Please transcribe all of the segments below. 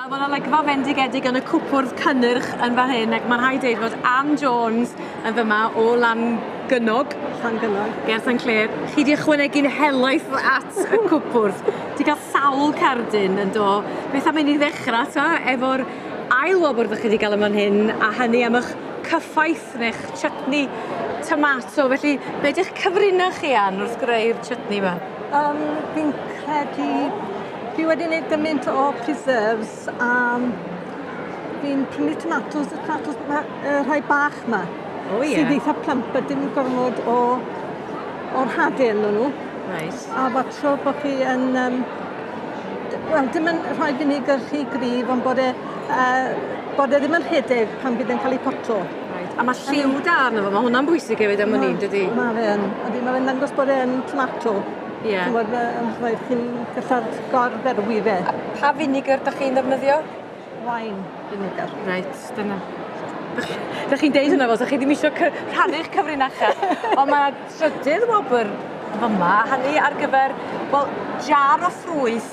Wel ma' 'na olygfa fendigedig yn y cwpwrdd cynnyrch yn fan hyn ac ma' rhaid deud fod Ann Jones yn fyma o Langynog. Llangynog. Ger San Clêr. Chi 'di ychwanegu'n helaeth at y cwpwrdd. 'Di ga'l sawl cerdyn yn do. Beth am i ni ddechra ta efo'r ail wobr 'dych chi 'di ga'l yn fan hyn a hynny am 'ych cyffaith neu'ch chutney tomato felly be' 'di'ch cyfrinach chi Ann wrth greu'r chutney 'ma? Yym fi'n credu fi wedi neud gymaint o preserves a fi'n prynu tomatos y tomatos 'ma y rhai bach 'ma. O ie. Sydd eitha plump a dim gormod o o'r hade ynddo nw. Reit. A watsio bo' chi yn yym d- wel dim yn rhoi vinegar rhy gryf ond bod e yy bod e ddim yn rhedeg pan bydd e'n ca'l 'i poto. Reit a ma' lliw da arno fo ma' hwnna'n bwysig hefyd am wn i yndydi? Ma' fe yn. Ydi ma' fe'n dangos bod e yn tomato. Ie. Ch'mod ma' yn rhaid chi'n gallar gorferwi fe. A pa finegr 'dach chi'n ddefnyddio? Wine vinegar. Reit dyna. 'Dach chi'n deud hwnna fel sa chi ddim isio cy- rhannu'ch cyfrinache. On' ma' trydydd wobr fyma a hynny ar gyfer wel jar o ffrwyth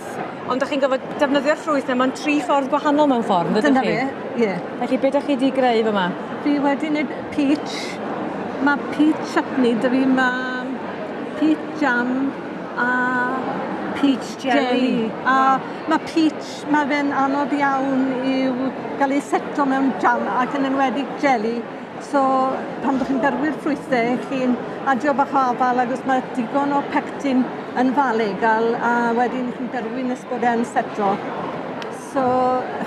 ond 'dach chi'n gorfod defnyddio'r ffrwyth 'na mewn tri ffordd gwahanol mewn ffordd yndydych Dyna chi? fe, ie. Felly be' 'dach chi 'di greu fyma? Fi wedi neud peach. Ma' peach chutney 'dy fi ma' peach jam a Peach jelly. A ma' peach ma' fe'n anodd iawn i'w ga'l ei seto mewn jam ac yn enwedig jeli. So pan 'dych chi'n berwi'r ffrwythe chi'n adio bach o afal agos ma' digon o pectin yn fale i ga'l a wedyn chi'n berwi nes bod e'n setlo. So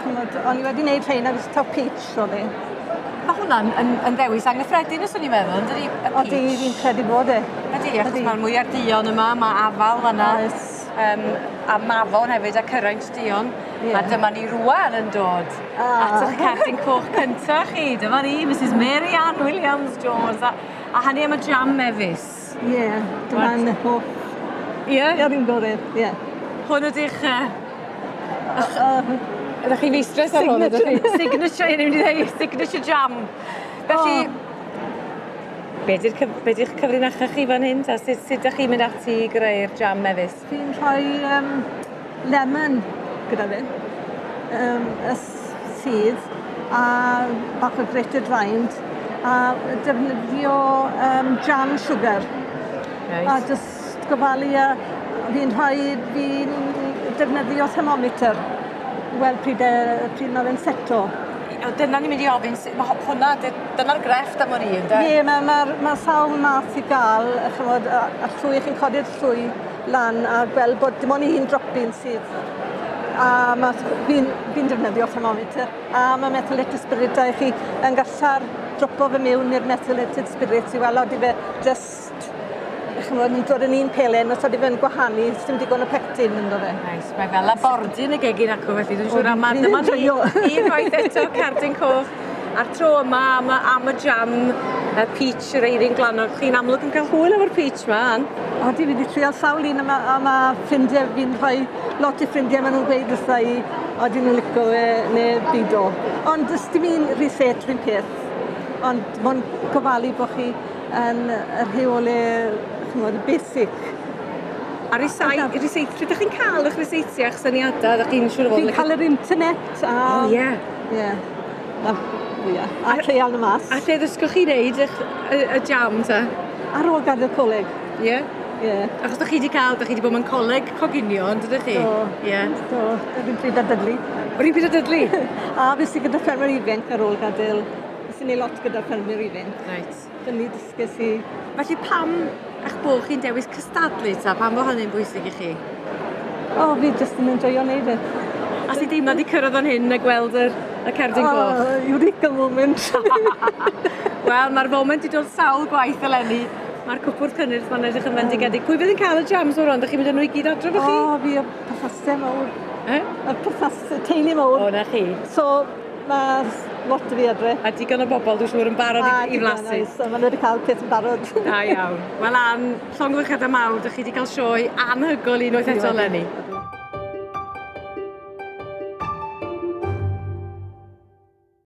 ch'mod o'n i wedi neud rhein agos taw peach o'dd e. Ma' hwnna'n yn yn ddewis anghyffredin os o'n i'n meddwl yndydi? Y peach. Odi fi'n credu bod e. Ydi achos ma'r mwyar duon yma ma' afal fan 'na. Oes. Yym a mafon hefyd a cyraints duon. Ie. A dyma ni rŵan yn dod Ah. at 'ych cerdyn coch cynta chi. Dyma ni Misys Mary Ann Williams Jones a a hynny am y jam mefus. Ie dyma'n hoff. Ie? Yr un gore ie. Hwn ydych yy Ydych chi'n feistres ar hwn ydych chi? Signature o'n i mynd i ddeu signature jam. Felly O. be' 'di'r cyf- be' 'di'ch cyfrinacha chi fan hyn ta sut sut 'dach chi'n mynd ati i greu'r jam mefus? Fi'n rhoi yym lemon gyda fe. Yym y sudd a bach o grated rind a defnyddio yym jam sugar. Reit. A jyst gofalu a fi'n rhoi fi'n defnyddio thermometer i weld pryd yy pryd ma' fe'n seto. O dyna o'n i mynd i ofyn su- ma' ho- hwnna 'di dyna'r grefft am wn i ynde? Ie ma' ma'r ma' sawl math i ga'l yy ch'mod a a llwy chi'n codi'r llwy lan a gweld bod dim ond un dropyn sydd a ma' fi'n fi'n defnyddio thermometer a ma' methylated spirit 'da i chi yn gallar dropo fe miwn i'r methylated spirit i weld odi fe jyst ch'mod yn dod yn un pelen os odi fe'n gwahanu sdim digon o pectin ynddo fe. Reit mae fel labordy yn y gegin acw felly dwi'n siŵr a ma' dyma ni unwaith eto cerdyn coch a'r tro yma am y am y jam y peach yr eirin gwlanog chi'n amlwg yn ca'l hwyl efo'r peach 'ma Ann. Odi fi 'di trial sawl un a ma' a ma' ffrindie fi'n rhoi lot i ffrindie ma' nw'n gweud wrtha i odyn nw'n lico fe ne' bido. Ond do's dim un rhysét r'un peth ond mond gofalu bo' chi yn y rheole ch'mod y basic. A rysai- ryseit lle 'dych chi'n ca'l 'ych ryseitiau a'ch syniada 'dych chi'n siŵr o fod Fi'n ca'l yr internet a... O ie. Ie. 'Na fwya. A treial nw mas. A lle ddysgwch chi neud 'ych y y jam te? Ar ôl gadel coleg. Ie? Ie. Achos 'dych chi 'di ca'l 'dych chi 'di bod mewn coleg coginio on'd ydych chi? Do. Ie. Do, yr un pryd â Dudley. Yr un pryd â Dudley? A fues i gyda ffermwyr ifanc ar ôl gadel nes i neud lot gyda ffermwyr ifanc. Reit. Fyny dysges i. Felly pam 'ych bo' chi'n dewis cystadlu ta? Pam bo' hynny'n bwysig i chi? O fi jyst yn enjoio neud e. A sut deimlad i cyrradd fan hyn a gweld yr y cerdyn coch? O eureka moment. Wel ma'r foment 'di dod sawl gwaith eleni. Ma'r cwpwrdd cynnyrch 'ma'n edrych yn fendigedig. Pwy fydd yn ca'l y jams mor rŵan? 'Dych chi'n mynd â nw i gyd adre efo chi? O fi a perthnase mowr. E? Y perthnase teulu mowr. O 'na chi. So ma' lot 'da fi adre. A digon o bobol dwi'n siŵr yn barod i i flasu. A digon oes a ma' nw wedi ca'l peth yn barod. Da iawn. Wel Ann, llongyfarchiada mawr, 'dych chi 'di ca'l sioe anhygol unwaith eto eleni.